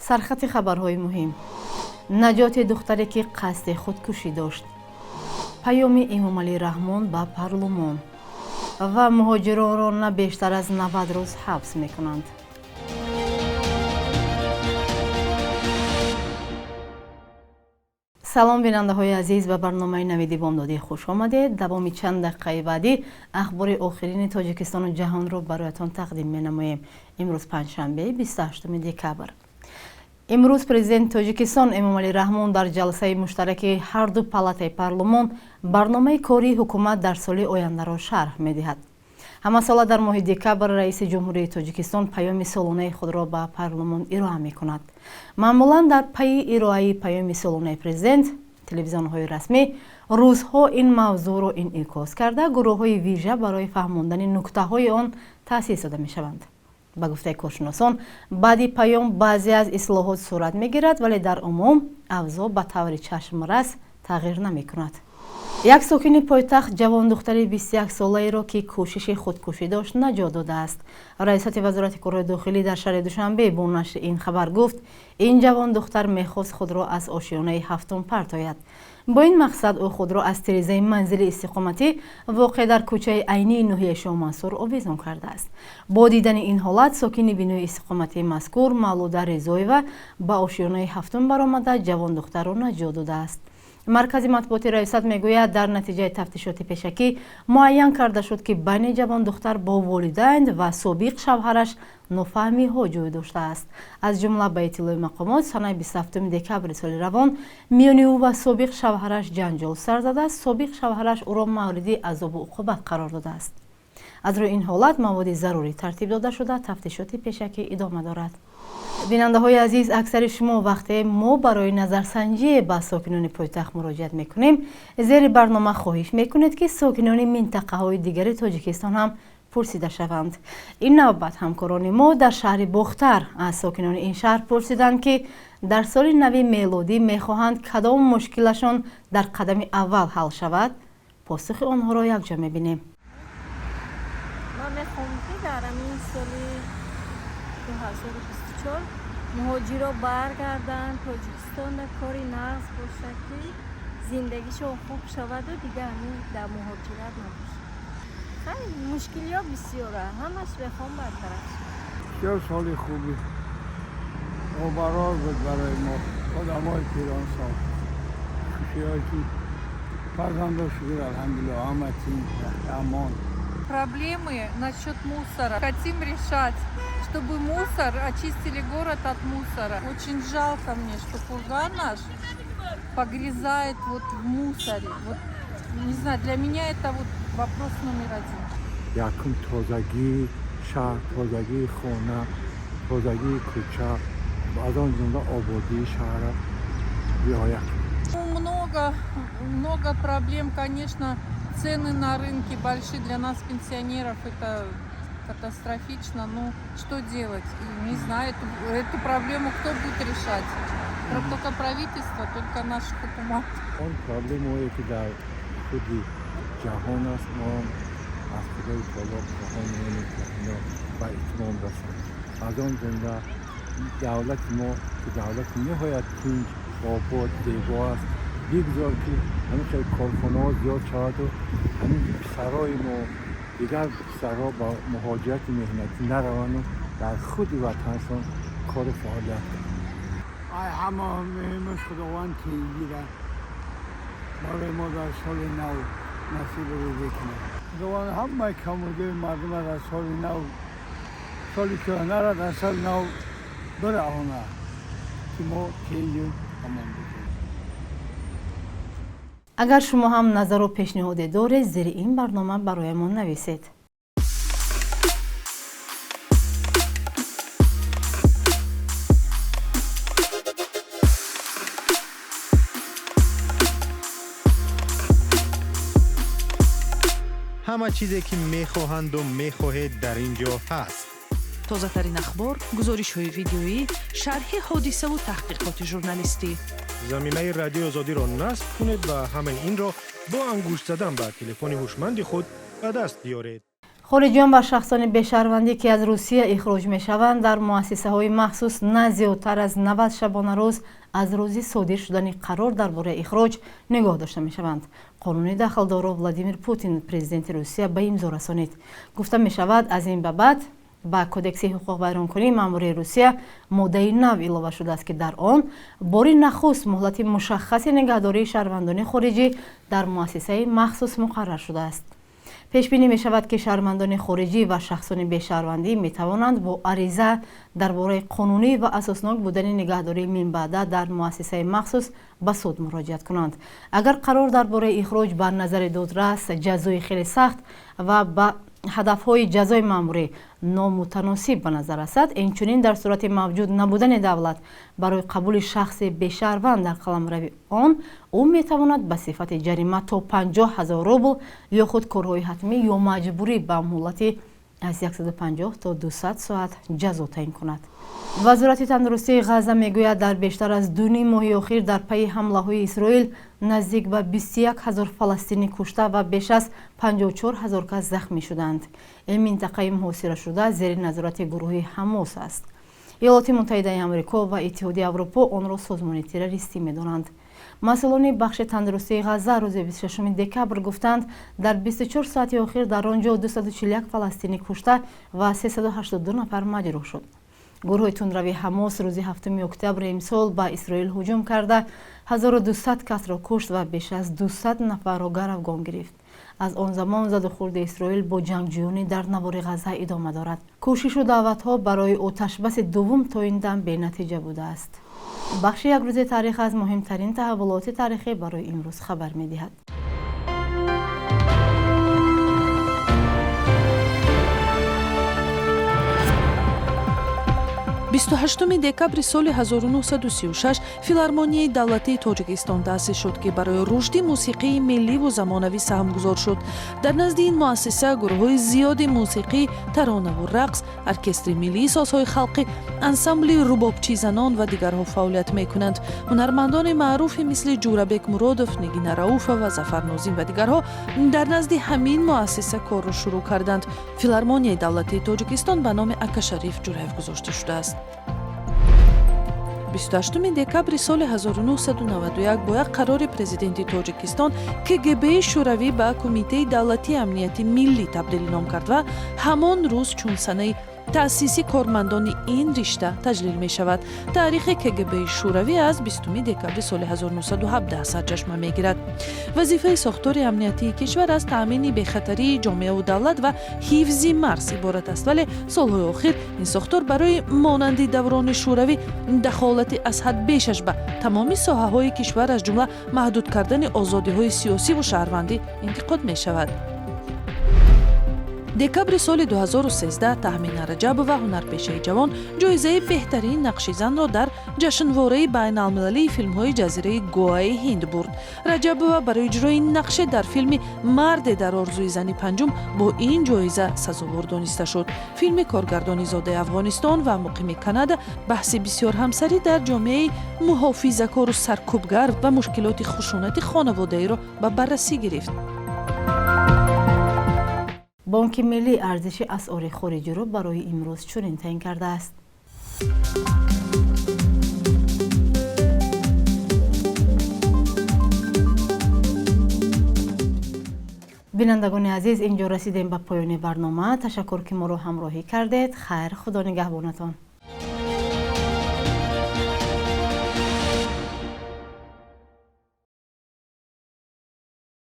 Сархати хабарҳои муҳим: наҷоти духтаре, ки қасди худкушӣ дошт, паёми Эмомалӣ Раҳмон ба парлумон ва муҳоҷиронро на бештар аз 90 рӯз ҳабс мекунанд. Салом, бинандаҳои азиз, ба барномаи Навиди бомдодӣ хуш омадед. Давоми чанд дақиқаи баъдӣ ахбори охирини Тоҷикистону ҷаҳонро бароятон тақдим менамоем. Имрӯз панҷшанбе, 28 декабр. Имрӯз президенти Тоҷикистон Эмомалӣ Раҳмон дар ҷаласаи муштараки ҳарду палатаи парлумон барномаи кории ҳукумат дар соли ояндаро шарҳ медиҳад. Ҳамасола дар моҳи декабр раиси Ҷумҳурии Тоҷикистон паёми солонаи худро ба парлумон ироа мекунад. Маъмулан дар пайи ироаи паёми солонаи президент телевизионҳои расмӣ рӯзҳо ин мавзӯъро инъикос карда, гурӯҳҳои вижа барои фаҳмондани нуктаҳои он таъсис дода мешаванд. Ба гуфтаи коршиносон, баъди паём баъзе аз ислоҳот сурат мегирад, вале дар умум авзоъ ба таври чашмрас тағйир намекунад. Як сокини пойтахт ҷавондухтари 21-солаеро, ки кӯшиши худкушӣ дошт, наҷот додааст. Раёсати Вазорати корҳои дохилӣ дар шаҳри Душанбе бо нашри ин хабар гуфт, ин ҷавондухтар мехост худро аз ошёнаи ҳафтум партояд. Бо ин мақсад ӯ худро аз тирезаи манзили истиқоматӣ, воқеъ дар кӯчаи Айнии ноҳияи Шоҳмансур, овезон кардааст. Бо дидани ин ҳолат сокини бинои истиқоматии мазкур Мавлуда Резоева ба ошёнаи ҳафтум баромада, ҷавондухтарро наҷот додааст. Маркази матбуоти раёсат мегӯяд, дар натиҷаи тафтишоти пешакӣ муайян карда шуд, ки байни ҷавондухтар бо волидайн ва собиқ шавҳараш нофаҳмиҳо ҷой доштааст. Аз ҷумла, ба иттилои мақомот, санаи 27 декабри соли равон миёни ӯ ва собиқ шавҳараш ҷанҷол сар зада, собиқ шавҳараш ӯро мавриди азобу уқубат қарор додааст. Аз рӯи ин ҳолат маводи зарурӣ тартиб дода шуда, тафтишоти пешакӣ идома дорад. Бинандаҳои азиз, аксари шумо вақте мо барои назарсанҷӣ ба сокинони пойтахт муроҷиат мекунем, зери барнома хоҳиш мекунед, ки сокинони минтақаҳои дигари Тоҷикистон ҳам пурсида шаванд. Ин навбат ҳамкорони мо дар шаҳри Бохтар аз сокинони ин шаҳр пурсиданд, ки дар соли нави мелодӣ мехоҳанд кадом мушкилашон дар қадами аввал ҳал шавад. Посухи онҳоро якҷо мебинем. Ман мехоҳам, ки дар ҳамин соли 2024 муҳоҷиро баргарданд Тоҷикистонда, кори нағз бошад, ки зиндагишон хуб шаваду дигар ҳамин дар муҳоҷират набошад. Хай, мушкилиҳо бисёра, ҳамаш мехоҳам бартараф шавад. Бисёр соли хуби обарор буд барои мо, одамои пиронсол. Хушиҳое ки фарзандо, шукр, алҳамдулилло, ҳама тинҷ, амон. Проблемы насчет мусора. Хотим решать, чтобы мусор, очистили город от мусора. Очень жалко мне, что Курган наш погрязает вот в мусоре. Вот, не знаю, для меня это вот вопрос номер один. Якум, тозагии шаҳр, тозагии хона, тозагии кӯча, аз он ҷумла ободии шаҳрро риоя кунем. Ну, много, много проблем, конечно. Цены на рынке большие для нас, пенсионеров, это катастрофично. Ну, что делать? И не знаю, эту проблему кто будет решать? Только правительство, только наш хукумат. Он проблемое ки дар худи ҷаҳон аст, мо аз Худои таоло хоҳонем, ки ино ба итмом расанд. Аз он ҷумла давлати мо, ки давлати ниҳоят тинҷ, обод, зебо аст, бигзор ки ҳамин хел корхонаҳо зиёд шаваду ҳамин писарои мо, дигар писарҳо ба муҳоҷирати меҳнатӣ нараванду дар худи ватаншон кору фаъолият кунанд. Ай, ҳама муҳимаш, Худованд тинҷира барои мо дар соли нав насибу рӯзӣ кунад. Худованд ҳамаи камбудиҳои мардума дар соли нав, соли кӯҳнара дар соли нав бираҳонад, ки мо тинҷу амон бошем. Агар шумо ҳам назару пешниҳоде доред, зери ин барнома бароямон нависед. Ҳама чизе ки мехоҳанду мехоҳед, дар ин ҷо ҳаст. Тозатарин ахбор, гузоришҳои видеоӣ, шарҳи ҳодисаву таҳқиқоти журналистӣ. Замимаи Радиои Озодиро насб кунед ва ҳамаи инро бо ангушт задан ба телефони ҳушманди худ ба даст биёред. Хориҷиён ва шахсони бешаҳрвандӣ, ки аз Русия ихроҷ мешаванд, дар муассисаҳои махсус на зиёдтар аз 90 шабонарӯз аз рӯзи содир шудани қарор дар бораи ихроҷ нигоҳ дошта мешаванд. Қонуни дахлдорро Владимир Путин, президенти Русия, ба имзо расонид. Гуфта мешавад, аз ин ба баъд ба Кодекси ҳуқуқвайронкунии маъмурии Русия моддаи нав илова шудааст, ки дар он бори нахуст муҳлати мушаххаси нигаҳдории шаҳрвандони хориҷӣ дар муассисаи махсус муқаррар шудааст. Пешбинӣ мешавад, ки шаҳрвандони хориҷӣ ва шахсони бешаҳрвандӣ метавонанд бо ариза дар бораи қонунӣ ва асоснок будани нигаҳдории минбаъда дар муассисаи махсус ба суд муроҷиат кунанд. Агар қарор дар бораи ихроҷ ба назари додрас ҷазои хеле сахт ва ба ҳадафҳои ҷазои маъмурӣ номутаносиб ба назар расад, инчунин дар сурати мавҷуд набудани давлат барои қабули шахси бешаҳрванд дар қаламрави он, ӯ метавонад ба сифати ҷарима то 50 000 рубл ё худ корҳои ҳатмӣ ё маҷбурӣ ба муҳлати аз 150 то 200 соат ҷазо таъин кунад. Вазорати тандурустии Ғаза мегӯяд, дар бештар аз 2,5 моҳи охир дар пайи ҳамлаҳои Исроил наздик ба 21 000 фаластинӣ кушта ва беш аз 54 000 кас захмӣ шуданд. Ин минтақаи муҳосирашуда зери назорати гурӯҳи Ҳамос аст. Иёлоти Муттаҳидаи Амрико ва Иттиҳоди Аврупо онро созмони террористӣ медонанд. Масъулони бахши тандурустии Ғаза рӯзи 26 декабр гуфтанд, дар 24 соати охир дар он ҷо 241 фаластинӣ кушта ва 382 нафар маҷрӯҳ шуд. Гурӯҳи тундрави Ҳамос рӯзи 7 октябри имсол ба Исроил ҳуҷум карда 1200 касро кушт ва беш аз 200 нафарро гаравгон гирифт. Аз он замон задухӯрди Исроил бо ҷангҷӯёни дар навори Ғаза идома дорад. Кӯшишу даъватҳо барои оташбаси дуввум то ин дам бенатиҷа будааст. Бахши як рӯзи таърих аз муҳимтарин таҳаввулоти таърихӣ барои имрӯз хабар медиҳад. 28 декабри соли 1936 Филармонияи давлатии Тоҷикистон таъсис шуд, ки барои рушди мусиқии милливу замонавӣ саҳмгузор шуд. Дар назди ин муассиса гурӯҳҳои зиёди мусиқӣ, таронаву рақс, оркестри миллии созҳои халқӣ, ансамбли рубобчизанон ва дигарҳо фаъолият мекунанд. Ҳунармандони маъруфи мисли Ҷӯрабек Муродов, Нигина Рауфова, Зафар Нозим ва дигарҳо дар назди ҳамин муассиса корро шурӯъ карданд. Филармонияи давлатии Тоҷикистон ба номи Акашариф Ҷураев гузошта шудааст. 28 декабри соли 1991 бо як қарори президенти Тоҷикистон КГБ-и Шӯравӣ ба Кумитаи давлатии амнияти миллӣ табдил ном кард ва ҳамон рӯз чун санаи таъсиси кормандони ин ришта таҷлил мешавад. Таърихи КГБ-и Шӯравӣ аз 20 декабри соли 1917 сарчашма мегирад. Вазифаи сохтори амниятии кишвар аз таъмини бехатарии ҷомеаву давлат ва ҳифзи марз иборат аст, вале солҳои охир ин сохтор барои монанди даврони Шӯравӣ дахолати аз ҳад бешаш ба тамоми соҳаҳои кишвар, аз ҷумла маҳдуд кардани озодиҳои сиёсиву шаҳрвандӣ интиқод мешавад. Декабри соли 2013 Таҳмина Раҷабова, ҳунарпешаи ҷавон, ҷоизаи беҳтарин нақши занро дар ҷашнвораи байналмилалии филмҳои ҷазираи Гоаи Ҳинд бурд. Раҷабова барои иҷрои нақше дар филми «Марде дар орзуи зани панҷум» бо ин ҷоиза сазовор дониста шуд. Филми коргардони зодаи Афғонистон ва муқими Канада баҳси бисёрҳамсарӣ дар ҷомеаи муҳофизакору саркӯбгар ва мушкилоти хушунати хонаводаиро ба баррасӣ гирифт. Бонки миллӣ арзиши асъори хориҷиро барои имрӯз чунин таъин кардааст. Бинандагони азиз, инҷо расидем ба поёни барнома. Ташаккур, ки моро ҳамроҳӣ кардед. Хайр, Худо нигаҳбонатон.